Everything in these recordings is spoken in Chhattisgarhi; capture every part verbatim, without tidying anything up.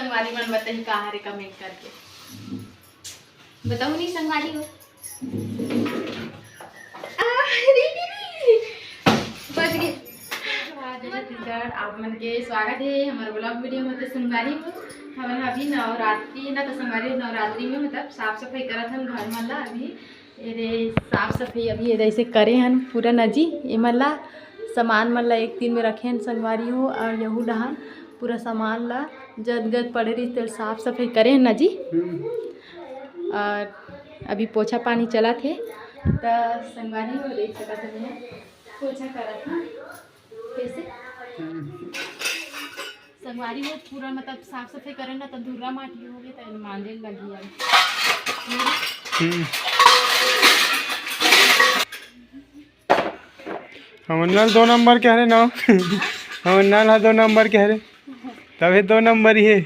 संगवारी मन बताही का हरे comment करके। बताओ नहीं संगवारी हो। आ, रे, रे, रे। बच गए। आप मन के स्वागत है हमारे vlog video में। तो संगवारी हो, हमन अभी नवरात्रि ना, तो संगवारी हो नवरात्रि में मतलब साफ सफाई करत हन घर मन ला। अभी एदे साफ सफाई अभी एदे ऐसे करे हन पूरा नजी। एमन ला सामान मन ला एक दिन में रखे हन संगवारी हो, और यहू डहान पूरा सामान ला जद गद पड़े रहिस तेल साफ सफाई करे हन नजी। हम्म। और अभी पोछा पानी चलत हे, त संगवारी हो देख सकत हन, पोछा करत हन कैसे। हम्म। संगवारी हो पूरा मतलब साफ सफाई करे ना, तो धुर्रा माटी हो गए, तो मांजे लगी अब। हम्म। हमर नल दो नंबर के हरे ना। हमर नल हा दो नंबर के हरे, तभे दो नंबर ही है। ये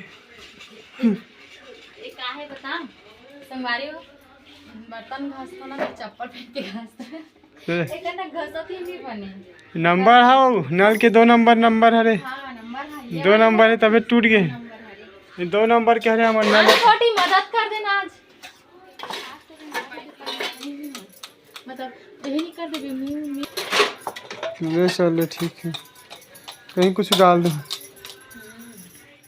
का है बता, संगवारी हो, बर्तन घसतो ना, तो चप्पल पहन के घसतो। तो एकर ना घसत ही नहीं बने। नंबर हाउ, नल के दो नंबर नंबर हरे। हाँ, नंबर है, ये दो वाला नंबर है, तबे टूट गए। नंबर हरे। ये दो नंबर के हरे हमर नल। आज छोटी मदद कर देना आज। मतलब यही नहीं कर देबे मुंह में। ले चल, ले, ठीक है, कहीं कुछ डाल दो।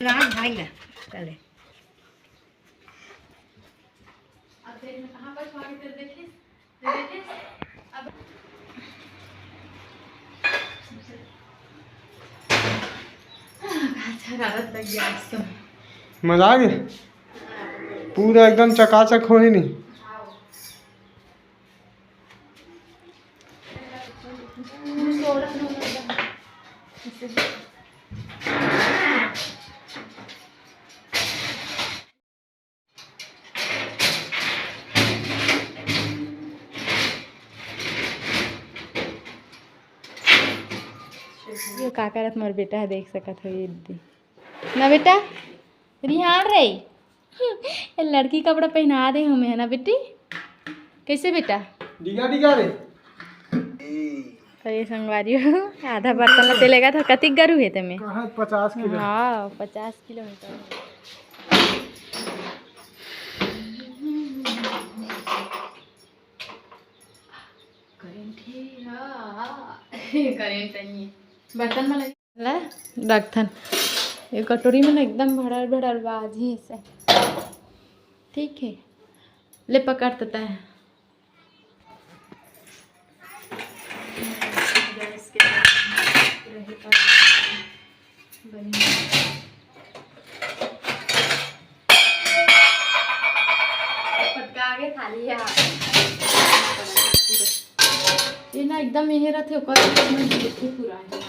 राम भाई ला, चले। अब देख, कहाँ पर छुआ के तेरे देखे? मजा आ गया, पूरा एकदम चकाचक हो ही नहीं। ये का करत मोर बेटा ह, देख सकत हो ये दे। ना बेटा, रिहान रे, ये लड़की कपड़ा पहना दे हूँ मैं, है ना बेटी? कैसे बेटा? डिगा डिगा रे। तो ये संगवारी हो, आधा बर्तन ला तेलेगा था, कतिक गरू है तेमे? कहाँ पचास किलो? हाँ, पचास किलो है तो। करंट है, हाँ, करंट नहीं है। बर्तन में लगे। ला रखथन। ये कटोरी में ना एकदम भरल भरल बाजी से। ठीक है, ले पकड़ तता है। गैस के रहे पर बनी। पटका आगे खाली है। ये ना एकदम यही रहते, ओकर में देखो पूरा है।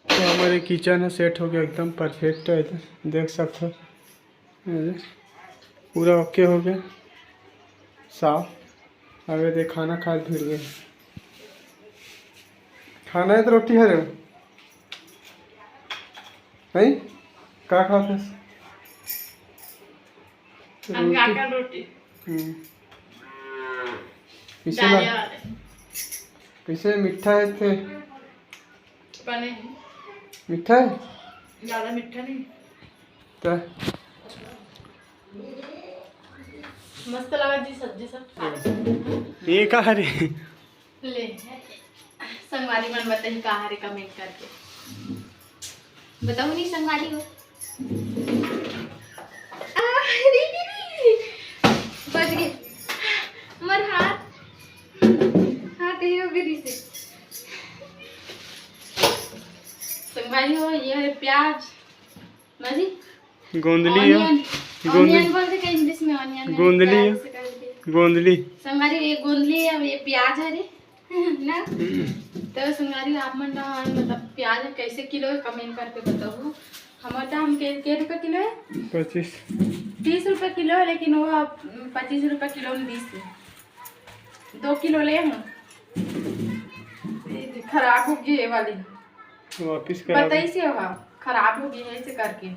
तो हमारे किचन है सेट हो गया, एकदम परफेक्ट है। इधर देख सकते हो, ये पूरा ओके हो गया, साफ। अब ये देख, खाना खा भिड़ गए। खाना है तो रोटी है रे, नहीं? का खाते? हम रोटी। का रोटी? हम्म। कैसे दाल लग-, वाले। कैसे मीठा है थे? पनीर। मीठा है? ज़्यादा मीठा नहीं। तो मस्त लगा जी सब्जी सब। ये का हरे? ले, संगवारी मन बताही का हरे comment करके। बताओ नहीं संगवारी हो। आ, रे, रे, रे। बच गए। मर हाथ। हाथ ये हो गई से। संगवारी हो, ये हरे प्याज। माजी, गोंदली हो। Onion, गोंदली। Onion बोलथे का English में? Onion गोंदली हो। गोंदली। संगवारी, ये गोंदली है, ये प्याज है रे। ना? तो संगवारी, आप मन ला, मतलब, प्याज कैसे किलो है, comment करके बताओ। हमर दाम के, के रुपये किलो है? पच्चीस। तीस रुपये किलो है, लेकिन वो अब पच्चीस रुपये किलो में दीस है। दो किलो ले हम। ये खराब हो गई ये वाली। वापिस करा दे। बताइस हे, खराब हो गई है, ऐसे करके।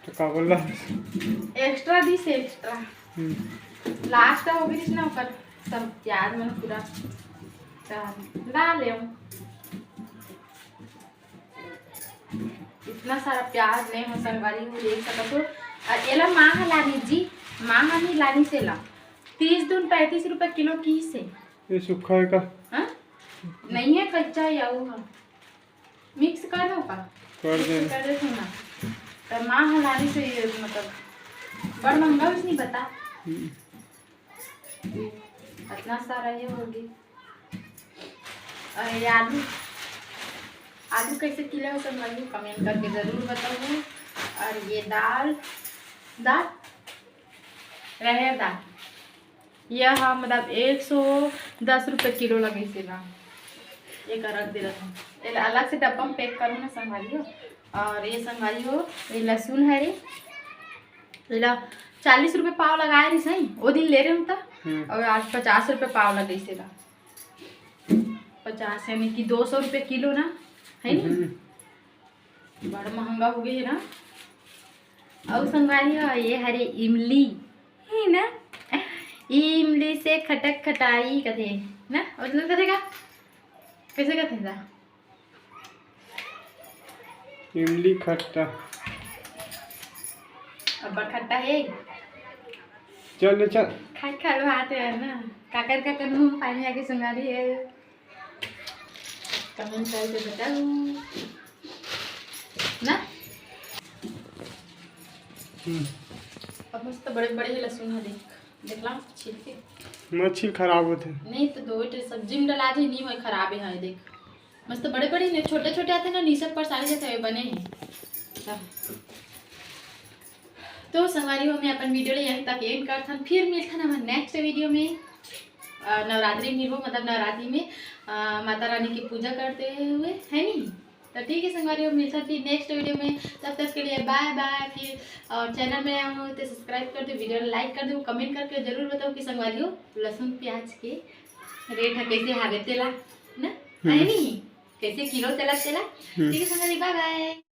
तो का बोल रहा? Extra दीस हे, extra। हम्म। Last हो गई ना, ओकर सब प्याज मन पूरा डाल ले। इतना सारा प्याज ले हो संगवारी हो, देख सकत हो। अउ एला माँ ह लानिस जी, माँ ह नहीं लानिस एला। तीस दून पैंतीस रुपये किलो किहिस हे। ये सूखा है का? हाँ? नहीं है, कच्चा है, अउ ह। Mix कर दो का? कर दे। Mix कर दे ना। तो माँ ह लानिस हे, ये मतलब बड़ महंगा कुछ नहीं बता। हम्म। इतना सारा ये होगी। और ये आलू, आलू कैसे किलो है, सब मन comment करके जरूर बताओ। और ये दाल, दाल, राहेर दाल, यह मतलब एक सौ दस रुपये किलो लगे से ना। ये कर रख दे रहा हूँ, ये अलग से डब्बा में pack करूँ ना संगवारी हो। और ये संगवारी हो, ये लहसुन है रे, एला चालीस रुपये पाव लगाए रहिस हई, ओ दिन ले रहे हूँ त। हम्म। और आज पचास रुपये पाव लगे से ला। पचास यानी कि दो सौ रुपये किलो ना, है नी? हम्म। बड़ा महंगा हो गया है ना। और संगवारी हो, ये हरे इमली है ना, इमली से खटक खटाई कथे ना, और तुम कथे का? कैसे कथे था? इमली खट्टा। अब्बड़ खट्टा है। चल ले चल। खा खा लो हाथ है ना। काकर काकर मुंह पानी आके संगवारी है। Comment करके बताओ ना। हम्म। अब मस्त बड़े बड़े ही लहसुन है, देख, देख ला, छील के। मत छील, खराब होथे। नहीं तो दो ठे सब्जी में डला दे, नहीं होय, खराब है, देख। मस्त बड़े बड़े ने, छोटे छोटे आथे ना, नीसत पर सारे जाथे, बने हैं। तो संगवारी हो, मैं अपन video ले यहीं तक end करथन, फिर मिलथन हमर next video में। अ, नवरात्रि में मिलबो, मतलब नवरात्रि में, अ, माता रानी की पूजा करते हुए, है नी? तो ठीक है संगवारी हो, मिलथन फिर next video में, तब तक के लिए bye bye। फिर और channel में आए हो तो subscribe कर दो, video like कर दो, comment करके जरूर बताओ कि संगवारी हो लहसुन प्याज के rate है कैसे हावे तेला ना, हम्म। है नी? कैसे किलो चला तेला? हम्म। ठीक है संगवारी, bye bye।